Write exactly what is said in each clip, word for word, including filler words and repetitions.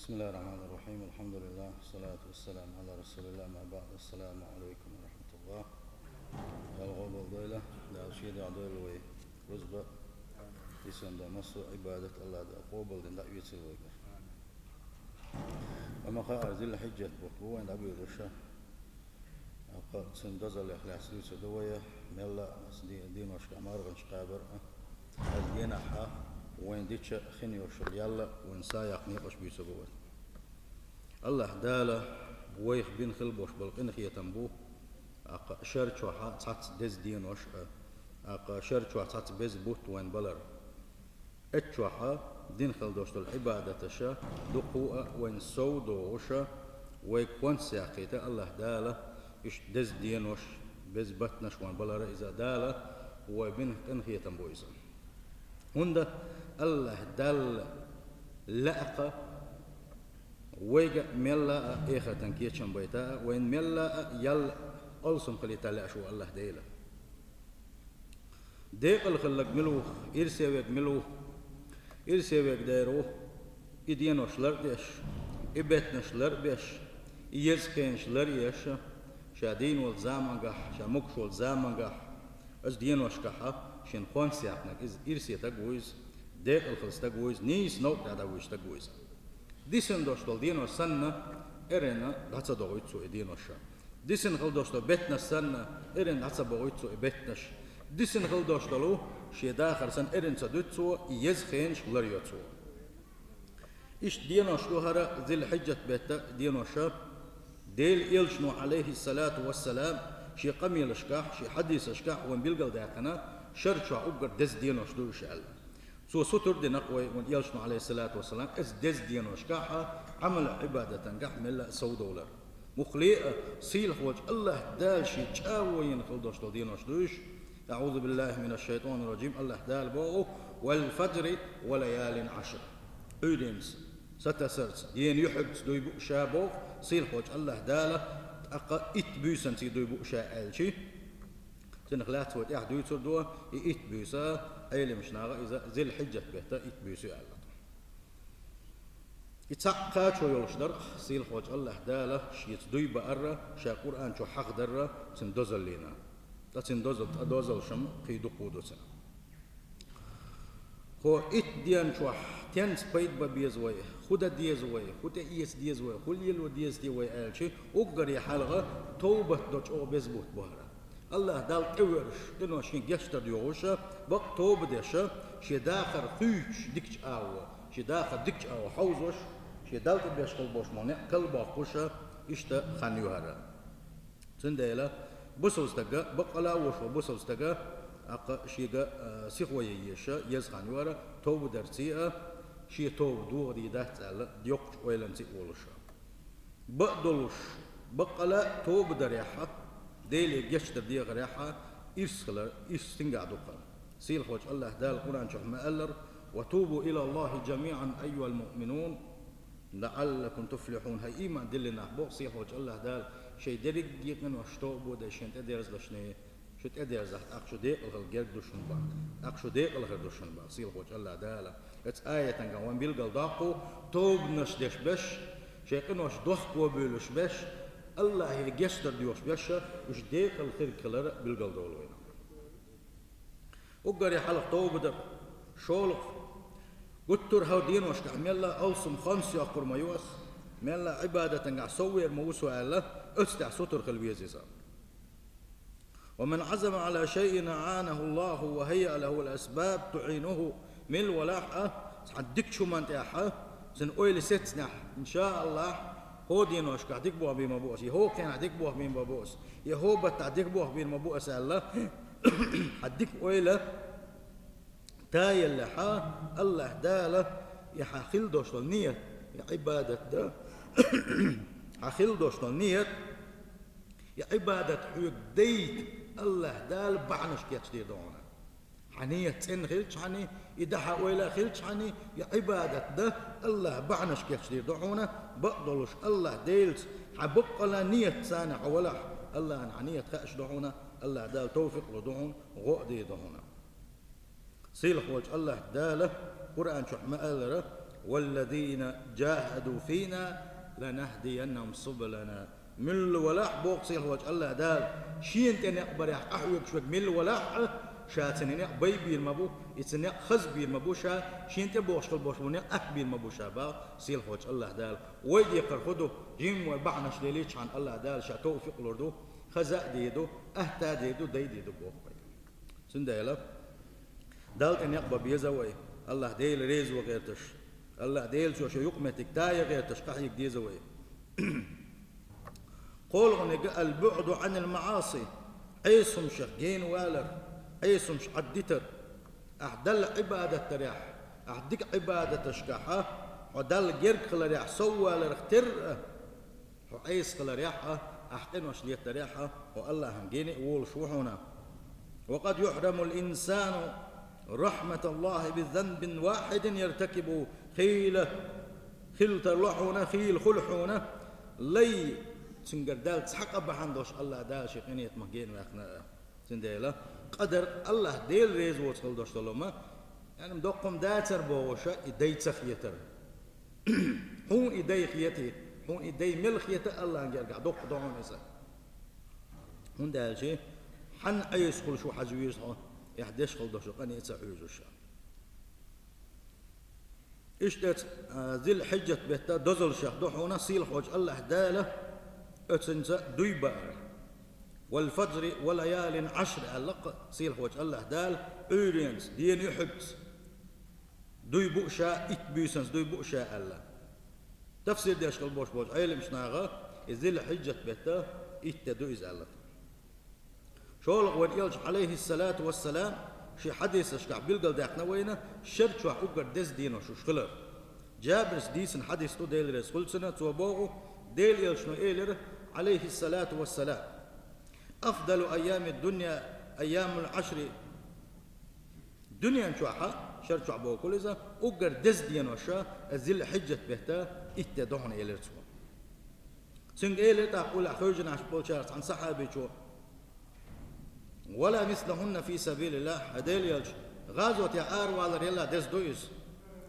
بسم الله الرحمن الرحيم. الحمد لله، والصلاة والسلام على رسول الله. أما بعد، السلام عليكم ورحمة الله. Дала къобалдойла, Дала шеде дойла вай рузба, исан да массо Ӏибадат Аллах да къобалдина дӀаэцийла вайгара. Амма хаар Зил-Хьиджат бутт бу вайн дӀабуьйлуша. Аккха цун дозаллех лаьцна дуьйцур ду вай, мелла а ас ди-, дийношка маргӀанаш кхабар а. Ас денахьа вайн дича хин йошур ялла, вайн са яккха некъаш буьйцу бу вай. Аллах Дала вайх бина хила бош бола къинхетам бу, аккха шер чохьа цхьацца деза денош а, аккха шер чохь цхьацца беза бутт вайн балар. Эццахьа дина хила дош долу Ӏибадаташа дукха а вайн сов догӀуша, вай конца яьккхийта Аллах Дала иштта деза денош, беза баттанаш вайн балара иза Дала, вай бина къинхетам бу иза. ХӀунда Аллах Далла лаьа кха вайга мелла а эхартан кечам байта а, вайн мелла а ял алсам хилийта лаьаш ву Аллах Дела. Декъала хилларг мила ву, ирсе верг мила ву? Ирсе верг дера ву, и денош лар а деш, и беттанаш лар а беш, и еза хенаш лар а еш, ша дийна волчу замангахь, ша могуш волчу замангахь, оцу деношкахьа шен хонса яьккхинарг иза ирсе стаг ву иза, декъала хилла стаг ву иза, нийса новкъа тӀехь дӀавуьйсу стаг ву иза. Дисина дош долу денош санна, эрна дӀа ца догӀуьйту цо и деноша. Дисина хила дош долу беттанаш санна, эрна дӀа ца богӀуьйту цо и беттанаш. Дисина хила дош долу шен дахар санна, эрна ца дуьту цо, и еза хенаш лар йо цо. Иштта денош ду хӀара Зил-Хьиджат бетта деноша. Делан Элчано, Ӏалайхиссалату вассалам, шен къамелашкахь, шен хьадисашкахь вайн билгалдаьккхина, шер чохь уггар деза денош ду уьш аьлла. Цо сутара дина-кх вай вайн Элчано, Ӏалайхиссалату вассалам, эцу деза деношкахьа Ӏамал-Ӏибадатангахь мелла а сов довлар. Муххале а сийлахь волчу Аллах Дала шен чӀагӀо йина хила дош долу денош ду уьш. أعوذ بالله من الشيطان الرجيم. Аллах Дала боху: «والفجر وليال عشر». Ӏуьйренца, сатасарца, дена юьхьигца дуй бу ша боху сийлахь волчу Аллах Дала, тӀаккха итт буьйсанций дуй бу ша аьлчи. Цунах лаьцна вай тӀаьхьа дуьйцур ду, и итт буьйса, Ӏеламаш наха иза Зил-Хьиджат бетта итт буьйса ю аьлла. И цхьаъ кхачо йолуш дара сийлахь волчу Аллах Дала шеца дуй баарра, ша Къуръан чу хьахдарра цуьнан дозаллина. Ткъа цуьнан дозал, ткъа дозалшам кхин дукха ду цуьнан. Хьо итт ден чохь тенца пайда бан беза вай, хӀун дан деза вай, хӀун тӀеэца деза вай, хӀун лело деза те вай аьлчи, уггаре хьалха тобат до чӀогӀа беза бутт бу хӀара. Аллах Далла тӀевоьруш, къинош шен гечдар йохуша, бакъ тоба деша, шен дахар хуьйцуш дикачу агӀо, шен дахар дикачу агӀо хьовзош, шен Далла тӀебеш хила бош мо некъ калбоккхуша, иштта хан ю хӀара. Цундела бусалба стага, баккъала а вуш ву бусалба стага, аккха шега, а, сихо ян еша, еза хан ю хӀара, тоба дарций а, шен тоба дохадийр дац аьлла, йоккхачу ойланций а волуша. Бакъ долуш, баккъала а тоба дарехьа, Деле гечдар дехарехьа, ирс хилар, ирс цуьнгахь ду-кх. Сийлахь волчу Аллах Дала Къуръан чохь ма аьллара: «وتوبوا إلى الله جميعا أيها المؤمنون لعلكم تفلحون». ХӀай ийман диллина нах, боху сийлахь волчу Аллах Дала, шайн дерриге къинош тоба бу дайша шен тӀедерзалашне, шу тӀедерзахь, тӀаккха шу декъала хила герга ду шуна боху. ТӀаккха шу декъала хир ду шуна боху сийлахь волчу Аллах Дала. Эцу аятангахь вайн билгал доккху, тобанаш деш беш, шайн къинош дохко буьйлуш беш, Аллахе гечдар доьхуш беша, уьш декъала хирг хилар билгал долу вайна. Уггаре хьалха тоба дар, шолгӀа, гуттар а хӀара деношкахь мелла а алсам хонса йоккхур ма ю ас, мелла а Ӏибадатангахь соввер ма ву со аьлла, оцу тӀехь сутара хила веза иза. «ومن عزم على شيء أعانه الله وهيأ له الأسباب تعينه». Мила валахь а, цхьана дикачу хӀуманна тӀехьа, цуьнан ойла сецнехь, иншааллахь, хӀо деношкахь дика бохбийр ма бу ас, я хӀо кхенахь дика бохбийр ма бу ас, я хӀо баттахь дика бохбийр ма бу ас аьлла, хьан дика ойла таеллехьа, Аллах Дала, я хьан хила дош долу ният, я Ӏибадат дан, хьан хила дош долу ният, я Ӏибадат хьоьга дайта Аллах Дала бахьанаш кечдийр ду хьуна. Хьан ният цӀена хилчхьана, и дан хьан ойла хилчхьана, я Ӏибадат дан Аллах бахьанаш кечдийр ду хьуна, бакъ долуш Аллах Делаца хьан баккъала ният царна хьо валахь, Аллахьан хьан ният хууш ду хьуна, Аллах Дала тавфикъ лур ду хьуна, гӀо а дийр ду хьуна. Сийлахь волчу Аллах Дала Къуръан чохь ма аьллара: والذين جاهدوا فينا لنهدينهم سبلنا. Милла валахь, боху сийлахьчу АллахӀ Дала, шена тӀе некъ барехь къахьоьгуш верг милла валахь а, ша цуьнан некъ бай бийр ма бу, и цуьнан некъ хаза бийр ма бу ша, шена тӀе бохуш хила болуш болу некъ атта бийр ма бу ша, боху сийлахьчу АллахӀ Дала. Вай декхар хӀун ду, жимма вай бахьанаш лелийчхьана АллахӀ Дала ша товфикъ лур ду, хаза а дийр ду, атта а дийр ду, дай дийр ду боху вай. Цундела Далла тӀе некъ бан беза вай, АллахӀ Дела резо гӀерташ, АллахӀ Делаца шун юкъаметтиг тая гӀерташ къахьега деза вай. КхоалгӀаниг البعد عن المعاصي, Ӏеса хӀуманашах гена валар, Ӏеса хӀуманаш Ӏаддитар. Ахь Далла Ӏибадат дарехь, ахь дика Ӏибадаташкахь, хьо Далла герга хиларехь совваларх терра а, хьо Ӏеса хиларехь а, ахь къинош летарехь а, хьо АллахӀан гена а волуш ву хьуна. وقد يحرم الإنسان رحمة الله بذنب واحد يرتكبه, хийла хила тарло хьуна, хийла хуьлу хьуна, лай, цуьнгара даьлла цхьа къа бахьана долуш АллахӀ Дала шен къинхетамах гена ваьккхина а. Цундела къадар АллахӀ Дела реза воцу хила долуш долу ма, яъни доккхум дацар бохуша, и дай ца хетар. Хьуна и дай хетий, хьуна и дай мел хета АллахӀан гергахь доккха ду хьуна иза. ХӀунда аьлча хьанна Ӏеса хуьлуш ву хьажа веза хьо, эхь деш хила долуш къа а ца хьуьйсуш. Иштта, а, Зил-Хьиджат беттан дозаллех ду хьуна сийлахьчу АллахӀ Дала оцунца дуй баар. والفجر وليال عشر аьлла-кх сийлахьчу АллахӀ Дала, Ӏуьйренца, дена юьхьигца дуй бу ша, итт буьйсанца дуй бу ша аьлла. Тафсир деш хила болуш болчу Ӏеламчу наха и Зил-Хьиджат беттан итт де ду иза аьлла. ШолгӀа вайн Элча, Ӏалайхиссалату вассалам, шен хьадисашкахь билгалдаьккхина вайна шер чохь уггар деза денош уьш хилар. Джабирс дийцина хьадис ду, Дела реза хуьлда цунна, цо боху, Делан Элчано элира, Ӏалайхиссалату вассалам: أفضل أيام الدنيا أيام العشر. Дуьнен чохь, шер чохь бохург иза, уггар деза денош Зил-Хьиджат беттан итт де ду хьуна, элира цо. Цуьнга элира тӀаккха уллехь хевшинаш болчара цхьана сахьабичо: ولا مثلهن في سبيل الله, хьан Делан Элча, гӀазоте араваларал деза ду иза.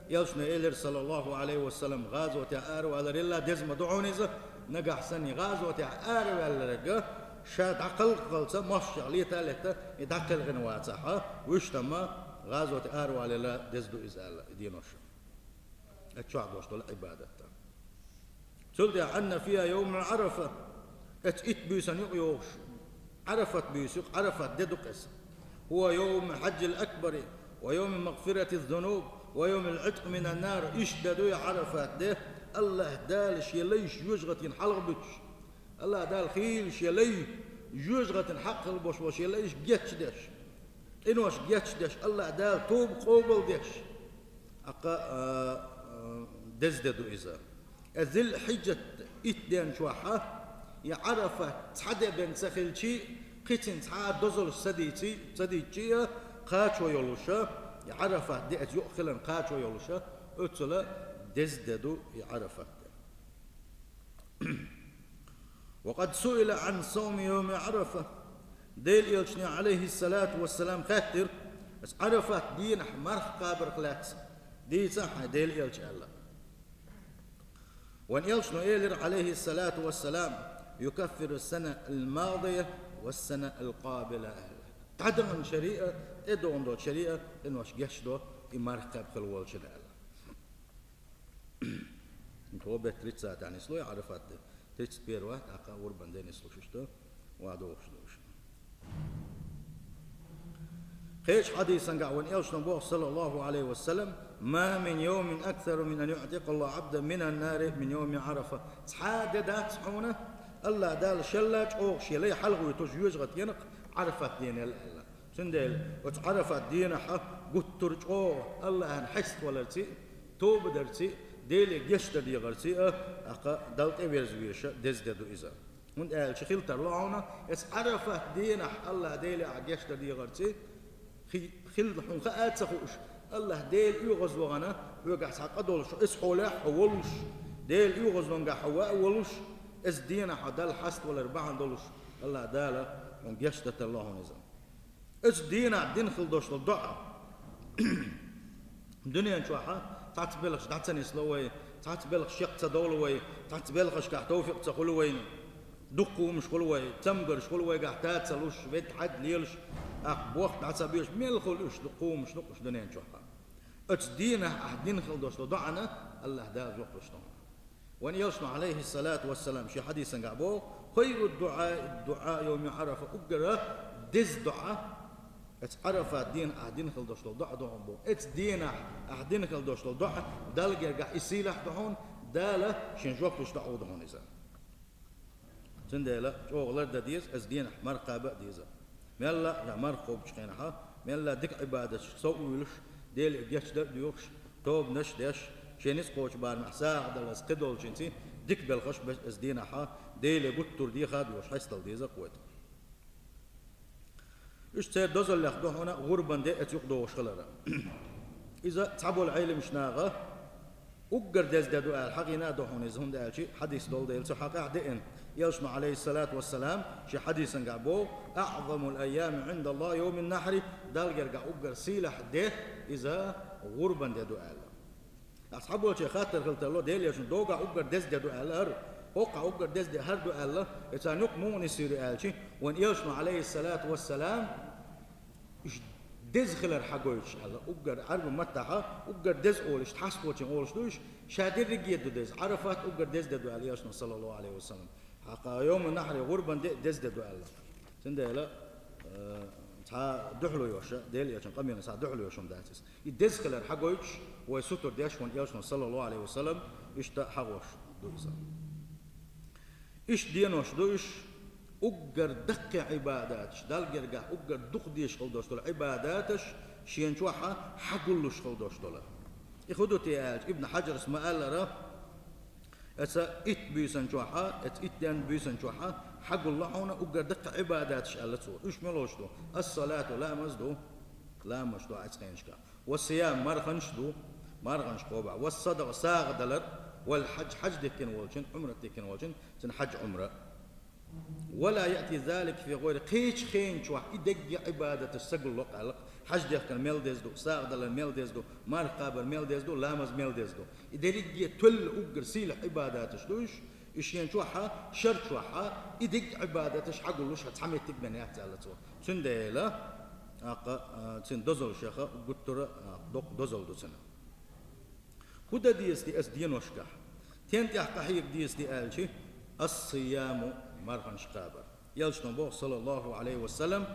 Элчано элира, саллаллаху Ӏалайхи ва саллам, гӀазоте араваларал деза ма ду хьуна иза, нагахь санна гӀазоте араваьлларг ша дӀакхалхалца, мостагӀчух лета а летта, и дӀакхелхина вацахь, вуьш тамма гӀазоте араваларал деза ду иза аьлла, и денош. Оцу чохь долуш долу Ӏибадат. Цул тӀаьхьа أن فيها يوم عرفة, оцу итт буьйсанна юкъа йогӀуш, Ӏарафат буьйса юкъа, Ӏарафат де ду-кх иза. هو يوم الحج الأكبر ويوم مغفرة الذنوب ويوم العتق من النار. Иштта де ду и Ӏарафат де, АллахӀ Дала шен лайш жоьжахатина хьалха буьтуш. АллахӀ Дала хийла шен лай, жоьжахатина хьакъ хила болуш болу шен лайш гечдеш, къинош гечдеш, АллахӀ Дала тоба къобалдеш, аккха, а, а, деза де ду иза. Э, Зил-Хьиджат итт ден чохь и Ӏарафат цхьа де бен ца хилчи, кхин цхьа а дозаллаш ца дийци, ца дийцчи а, кхачо йолуша, и Ӏарафат де оцу юкъа хиларна кхачо йолуша, оццула деза де ду и Ӏарафат де. وقد سئل عن صوم يوم عرفة. Делан Элчане, Ӏалайхиссалату вассалам, хаьттира: «Аса Ӏарафат дийнахь марха кхабарх лаьцна дийца хьайн Делан Элча», — аьлла. Вайн Элчано элира, Ӏалайхиссалату вассалам: «يكفر السنة الماضية والسنة القابلة», — аьлла. ДӀадаханчу шеран а, тӀедогӀун долчу шеран а къинош гечдо и марха кхаьбна хилла волчун, аьлла. Тхо беттан тридцатехь нисло и Ӏарафат де, тридцать первое, тӀаккха Къурбан де нислуш иштта, охьадогӀуш ду уьш. Кхечу хьадисангахь вайн Элчано боху, саллаллаху Ӏалайхи ва саллам: «ما من يوم أكثر من أن يعتق الله عبدا من النار من يوم عرفة». Цхьа а де дац хьуна, АллахӀ Дала шелла чӀогӀа шен лай хьалхавуьйтуш жоьжахатинах Ӏарафат денал аьлла. Цундела оцу Ӏарафат дийнахь гуттар а чӀогӀа АллахӀана хьеставаларций, тоба дарций, Деле гечдар дехарций а, тӀаккха Далла тӀеверза везаш деза де ду иза. ХӀунда аьлча хила тарло хьуна, оцу Ӏарафат дийнахь АллахӀ Деле ахь гечдар дехарций, хи-, хила хьуна хаа а ца хууш, АллахӀ Делан оьгӀазвахана, хьоьгахь цхьа къа долуш, оцу хьолехь хьо волуш, Делан оьгӀазлонгахь хьо ваа волуш, оцу дийнахь хьо Далла хьеставалар бахьана долуш, АллахӀ Дала хьуна гечдан тарло хьуна иза. Оцу дийнахь дина хила долуш долу доӀа. Дуьнен чохь Цхьацца белхаш дӀа ца нисло вай, цхьацца белхаш чекх ца довлу вай, цхьацца белхашкахь товфикъ ца хуьлу вайна. Дукха хӀумаш хуьлу вай, цамгарш хуьлу вайгахь, та ца луш, ведда хьаьдда лелаш, тӀаккха бохк дӀа ца беш, мел хуьлу уьш, дукха хӀумаш ду-кх уьш дуьнен чохь. Оцу дийнахь ахь дина хила долуш долу доӀана АллахӀ Дала жоп луш ду хьуна. Вайн Элчано, Ӏалайхиссалату вассалам, шен хьадисангахь боху: «Хайру дуӀаи дуӀа йовми Ӏарафа», уггара деза доӀа, оцу Ӏарафат дийнахь ахь дина хила долуш долу доӀа ду хьуна боху. Оцу дийнахь ахь дина хила долуш долу доӀа, Далла гергахь и сийлахь ду хьуна, Дала шен жоп луш доӀа ду хьуна иза. Цундела чӀогӀа лардан деза, оцу дийнахь марха кхаба а деза. Мелла а марха кхобучу хенахь, мелла а дика Ӏибадаташ сов а вуьйлуш, Деле гечдар а доьхуш, тобанаш а деш, шен ницкъ кхочу барамехь сагӀа даллалц кхидолчуьнца дика белхаш беш, оцу дийнахь Деле гуттар а деха а доьхуш, хьестал деза кхойта. Уьш церан дозаллех ду хьуна гӀурбан де оцу юкъадогӀуш хилар. Иза цхьаболу Ӏеламнаха уггар деза де ду аьлла хьахийна а ду хьуна иза, хӀунда аьлча хьадис долу дела цу хьокъехь деана. Элчано, Ӏалайхиссалату вассалам, шен хьадисангахь боху: «АӀзамул айями ӀиндаллахӀи йовмун нахьри», Далла гергахь уггар сийлахь де иза гӀурбан де ду аьлла. Ахь цхьаболче хаттар хила тарло, Делан Элчано догахь уггар деза де ду аьлла хӀара, хӀокхахь уггар деза де хӀара ду аьлла, и царна юкъа муха нисйира аьлча, вайн Элчано, Ӏалайхиссалату вассалам, уьш деза хилар хьагойтуш аьлла, уггар Ӏаьрбийн маттахь уггар деза олуш, иштта хьаставочун олуш ду уьш, ша дерриге а ду деза, Ӏарафат уггар деза де ду аьлла Элчано, саллаллахӀу Ӏалайхи ва саллам. Хьакха йовмун нахьри гӀурбан де деза де ду аьлла. Цундела, э, цхьа дуьхьало йолуш, Делан Элчан къамелан цхьа дуьхьало йолуш хӀума дац иза. И деза хилар хьагойтуш, вай сутара деш вайн Элчано, саллаллахӀу Ӏалайхи ва саллам, иштта хьахош ду иза. Иштта денош ду уьш, уггар даккхий Ӏибадаташ, Далла гергахь уггар дукха дезаш хила долуш долу Ӏибадаташ шена чохь хьагуллуш хила долуш долу. И хӀун ду те аьлча, Ибн Хьаджарас ма-аллара, оцу итт буьйсан чохь, оцу итт денна буьйсан чохь хьагулло хьуна уггар даккхий Ӏибадаташ аьлла цо. Уьш муьлш ду? Ас-салату, ламаз ду, ламазаш ду оцу хенашкахь. Ва сиям, марханаш ду, марханаш кхобахь. Ва садакъа, сагӀа далар, вал хьадж, хьадж дихкина волчун, Ӏумрат дихкина волчун, цуьнан хьадж, Ӏумра. Ва ла яъти залика фи гӀайри, кхечу хенан чохь и дерриге Ӏибадаташ ца гулло аьлла, хьадж дехкар мел деза ду, сагӀа далар мел деза ду, марха кхабар мел деза ду, ламаз мел деза ду. И дерриге толлу уггар сийлахь Ӏибадаташ ду уьш, и шен чохь, шар чохь, и дерриге Ӏибадаташ хьагуллуш цхьа меттиг бен яц аьлла цо. Цундела, аккха, а, цуьнан дозаллех гуттара а, а, доккха дозалла ду цуьнан. ХӀун дан деза те оцу деношкахь? Стен тӀехь къахьега деза те аьлча, ас-сияму, марханаш кхабар. Элчано боху, саллаллахӀу Ӏалайхи ва саллам,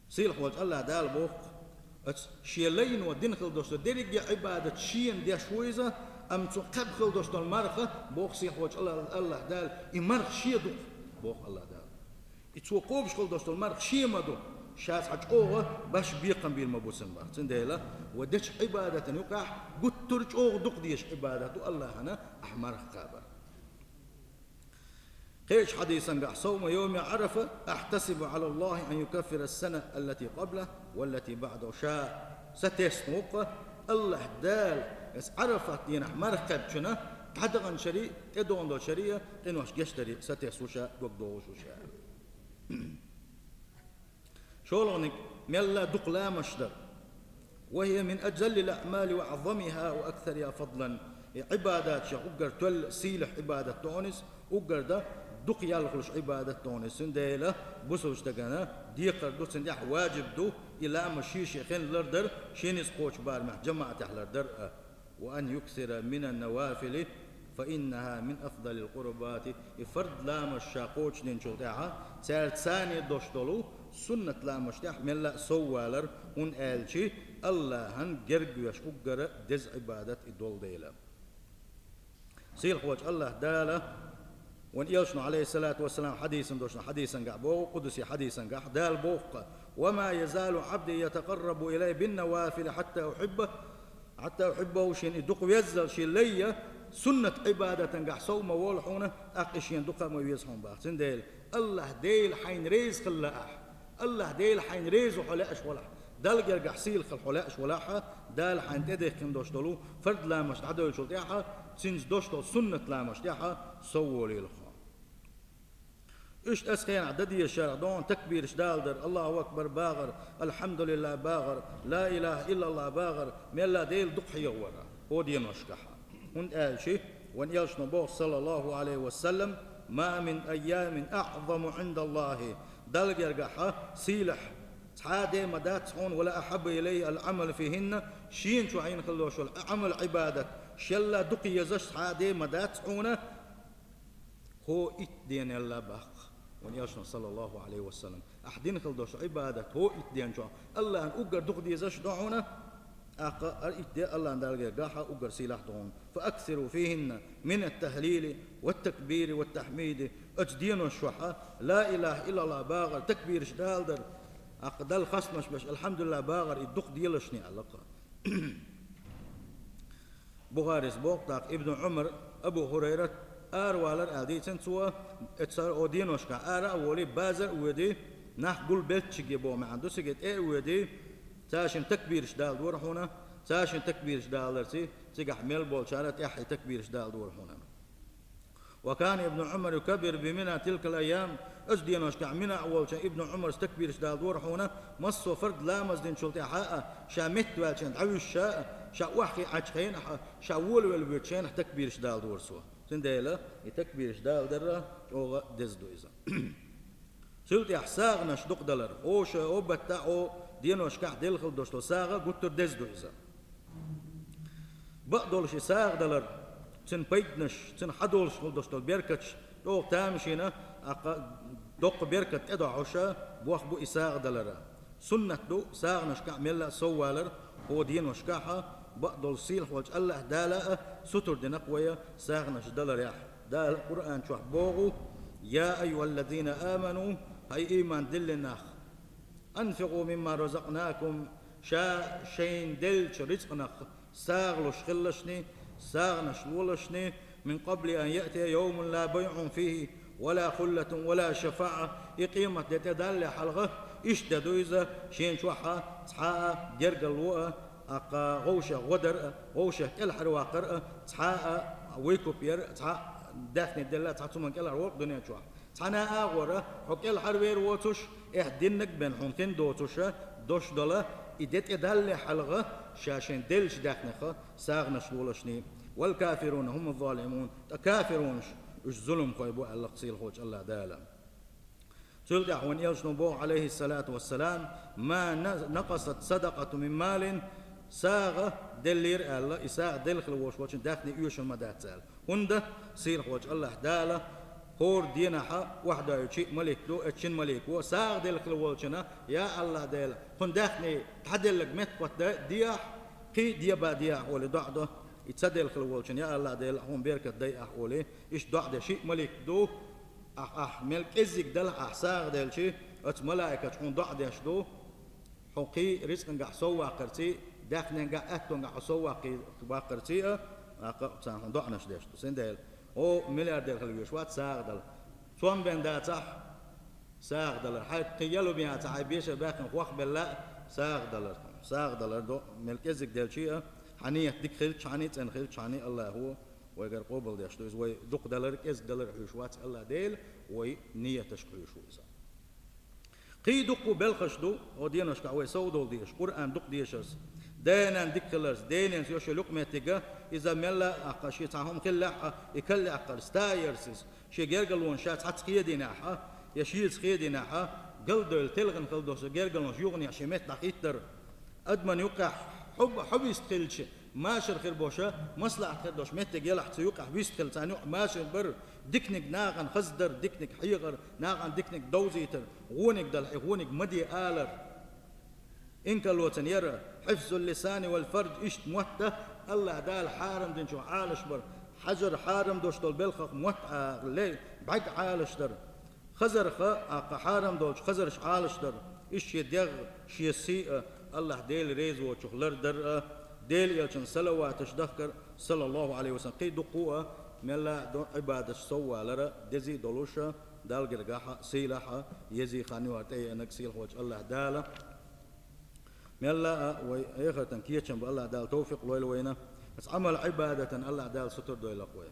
сийлахь волчу АллахӀ Дала боху, оцу шен лайно дина хила долуш долу дерриге Ӏибадат шена деш ву иза, амма цо кхаьбна хила долуш долу марха, боху сийлахь волчу АллахӀ, АллахӀ Дала, и марха шен ду-кх, боху АллахӀ Дала. И цо кхобуш хила долуш долу марха шен ма ду, ша цхьа чӀогӀа баш бекхам бийр ма бу цуьнан боху. Цундела вай дечу Ӏибадатан юкъахь гуттар а чӀогӀа дукха дезаш Ӏибадат ду АллахӀана ахь марха кхабар. Кхечу хьадисангахь: «Савму йовми Ӏарафа ахьтасибу Ӏала АллахӀи ан юкаффира ас-сана аллати къабла валлати баӀда». Ша сатесна ву-кх АллахӀ Дала, ас Ӏарафат дийнахь марха кхаьбначунна дӀадаханчари, тӀедогӀун долчари, къинош гечдари сатесна ву ша, дог догӀуш ву ша. ШолгӀаниг, мелла дукха ламаш дар. «Ва хия мин ажаллил аъмали ва аъзамиха ва аксариха фадлан». И Ӏибадатех уггар толла сийлахь Ӏибадат ду хьуна иза, уггар дан дукха ял хуьлуш Ӏибадат ду хьуна иза. Цундела бусалба стагана декхар ду, цуьнан тӀехь важиб ду, и ламаш шен-шен хенахь лардар, шен ницкъ кхочу барамехь жамаӀатехь лардар а. «Ва ан юксира минан навафили, фа иннаха мин афдалил къурбати». И фард ламаш ша кхочушдинчул тӀаьхьа, цаьрца цхьаьна дош долу суннат ламаш тӀехь мелла а сов валар, хӀунда аьлча АллахӀан герга веш уггара деза Ӏибадат и долу дела. Сийлахь волчу АллахӀ Дала Вайн Элчано, Ӏалайхиссалату вассалам, хьадисан дошна хьадисангахь боху, къудси хьадисангахь, Дала боху-кх: «Ва ма язалу Ӏабди ятакъаррабу илайя биннавафили хьатта ухьибба, хьатта ухьиббаху», шен и дукха веззал, шен лайя суннат Ӏибадатангахь сов ма волу хьуна, тӀаккха и шен дукха а ма веза хьуна боху. Цундела, АллахӀ Дела хьайна реза хилла ахь, АллахӀ Дела хьайна реза хьо лаьаш валахь, Далла гергахь сийлахь хила хьо лаьаш валахь, Дала хьайна тӀедехкина дош долу фард ламаш дӀадойлучул тӀаьхьа, цуьнца дош долу суннат ламаш тӀехь сов волийла хьо. Иштта оцу хенахь дан дезаш шарахь догӀу такбираш далар, Аллаху акбар бахар, алхьамдулиллахӀ бахар, ла илахӀа иллаллахӀ бахар, мелла Дела дукха хьехавар хӀокху деношкахь. ХӀунда аьлча вайн элчано боху, саллаллаху Ӏалайхи ва саллам: «Ма мин айямин аӀзаму Ӏиндаллахи», Далла гергахь сийлахь цхьа а де ма дац хьуна, «ва ла ахьабба илайхи ал-Ӏамал фихинна», шена чохь йина хила долуш йолу Ӏамал-Ӏибадат шелла дукха езаш цхьа а де ма дац хьуна, хӀокху итт денал баккха. Вайн элчано, саллаллаху Ӏалайхи ва саллам, ахь дина хила долуш Ӏибадат хӀокху итт ден чохь Аллахьна уггар дукха дезаш ду хьуна, тӀаккха хӀара итт де Аллахьна Далла гергахь уггар сийлахь ду хьуна. «Фа аксиру фихинна мин ат-тахлили ват-такбири ват-тахмиди», оцу денош чохь ла илахӀа иллаллахӀ бахар, такбираш далар, тӀаккха Далла хастамаш беш, алхьамдулиллахӀ бахар, и дукха делашний аьлла-кх. Бухарис боху тӀаккха, Ибн Ӏумар, Абу ХӀурайрат аравалар аьлла дийцина цо, эцу сар о деношкахь ара а волий, база а воьдий, нах гулбеллачуьнга боху маьӀна ду, цига тӀе а воьдий, цаьршинна такбираш далор хьуна, цаьршинна такбираш даларций, цигахь мел болчара тӀаьххье такбираш далор хьуна. «Ва кана Ибн Ӏумар юкаббиру би Мина тилкал айям», оцу деношкахь Мина а волча Ибн Ӏумарс такбираш далор хьуна, массо а фард ламаз динчул тӀаьхьа а, ша меттаваьллачу хенахь дӀавуьжуш а, ша охьахиъначу хенахь а, ша волавелла воьдучу хенахь такбираш далор цо. Цундела и такбираш далар чӀогӀа деза ду иза. Цул тӀаьхьа сагӀанаш дукха далар, хӀокху шо о баттахь о деношкахь делла хила долуш долу сагӀа гуттар а деза ду иза. Бакъдолуш и сагӀа далар, цуьнан пайданаш, цуьнан хьадолуш хила долуш долу беркаташ, чӀогӀа тамашийна, тӀаккха доккха беркат тӀедохьуш бохам бу и сагӀа далар. Суннат ду сагӀанашкахь мелла а сов валар, хӀокху деношкахь а, бакъдолуш сийлахь волчу Аллахь Дала а сутара дина-кх вай сагӀанаш даларехь. Дала Къуръан чохь боху: «Я айюхаллазина аману», хӀай ийман диллина нах, «анфикъу мимма разакънакум», ша шайна деллачу рицкъанах сагӀа луш хилалаш, сагӀанаш лолаш, «мин къабли ан яътия йовмун ла байъун фихи ва ла хуллатун ва ла шафаъа», и къематде тӀедалле хьалха иштта де ду иза, шен чохь цхьа а гергарло а, тӀаккха вовшех гӀо дар а, вовшех кӀелхьарваккхар а, цхьа а выкуп яр а, цхьа а даьхни делла, цхьа цуман кӀелхьарвоккху дуьнен чохь. Цхьана а агӀора хьо кӀелхьарвер воцуш, эхь диннаг а бен хьуна хин доцуша, дош дола, и де тӀедалле хьалха, ша шайн деллачу даьхнеха сагӀанаш лолашний. «Вал кафируна хӀуму ззалимун», ткъа кафиронаш уьш зуламхой бу аьлла-кх сийлахьволчу Аллахь Дала. Цул тӀаьхьа вайн элчано боху, Ӏалайхиссалату вассалам: «Ма на-, накъасат садакъату мин малин», сагӀа деллера аьлла, и сагӀа делла хила волуш волчун даьхни оьшур ма дац аьлла. ХӀунда сийлахьволчу Аллахь Дала хӀора денахьа охьадоуьйту шиъ малик ду, эцу шина малико сагӀа делла хила волчунна: «Я Аллахь Дела, кхунна даьхни дӀаделларг меттахӀотта дехьа, кхин а деба дехьа», олий доӀа до. И ца делла хила волчунна: «Я Аллахь Дела, хьуна беркат дайахь», олий, иштта доӀа деш шиъ малик ду. Ахь, ахь мел кӀеззиг далахь ахь сагӀа делча, оцу малаикаша хьуна доӀа деш ду. Хьо кхин рицкъангахь сов ваккхарций, даьхненгахь, аьттонгахь хьо сов ваккхий-, ваккхарций а, тӀаккха царна хьуна доӀанаш деш ду. Цундела, хьо миллиардер хила везаш вац сагӀа дала. Цом бен дацахь, сагӀа далар. Хьайн кхин ял бен яцахь, хьайн бешара баьккхина хох белла а, сагӀа далар. СагӀа далар до, мел кӀеззиг делчий а, хьан ният дика хилчхьаний, цӀена хилчхьаний, Аллахо вайгара къобалдеш ду иза. Вай дукха далар, кӀезиг далар хьуьйсуш вац Аллахь Дела, вай нияташка хьуьйсуш ву иза. Кхин дуккха белхаш ду, хӀо деношкахь вай сов долу дезаш, Къуръан дукха дешарца, дай-нана дика хиларца, ден-ненца йо шо юкъаметтига, иза мелла а аккха, шен цхьа хӀума хиллехь а, и калле аккхарца, стаярца иза, шен гергарлонаш ша цхьацца хедийнехь а, я шеца хедийнехь а, галдевлла телхина хила долуш гергарлонаш юханехь шен метта дӀахӀиттар. Адаман юккъехь хьо, хьо вист хилча, машар хир боша, маслахьат хир дош меттиг елахь цу юккъехь вист хила, царна юкъа машар бар, диканиг нахана хаздар, диканиг хьехар, нахана диканиг довзийтар, гӀониг дала хьи, гӀониг ма де алар. Инкарло цун яра, хьифзул лисани вал фарж, иштта мотт а, Аллахь Дала хьарам динчух Ӏалаш бар, хьажар хьарам дош долу белхах мотт а ле, бӀаьг Ӏалаш дар. Хазарха, аккха хьарам долчу хазарш Ӏалаш дар, иштта шен дегӀ, шен сий а, Аллахь Дела реза воцух лардар а, Дела элчан салаваташ дахкар, саллаллаху Ӏалайхи ва саллам, кхин дуккха а, мелла а до-, Ӏибадаташ сов валара, дезий долуша, Далла гергахьа, сийлахьа, езий хан юхьар тӀееанаг сийлахьволчу Аллахь Дала. Мелла а вай эхартан кечам ба Аллахь Дала тавфикъ лойла вайна. Ас Ӏамал Ӏибадатан Аллахь Дала сутар дойла вай.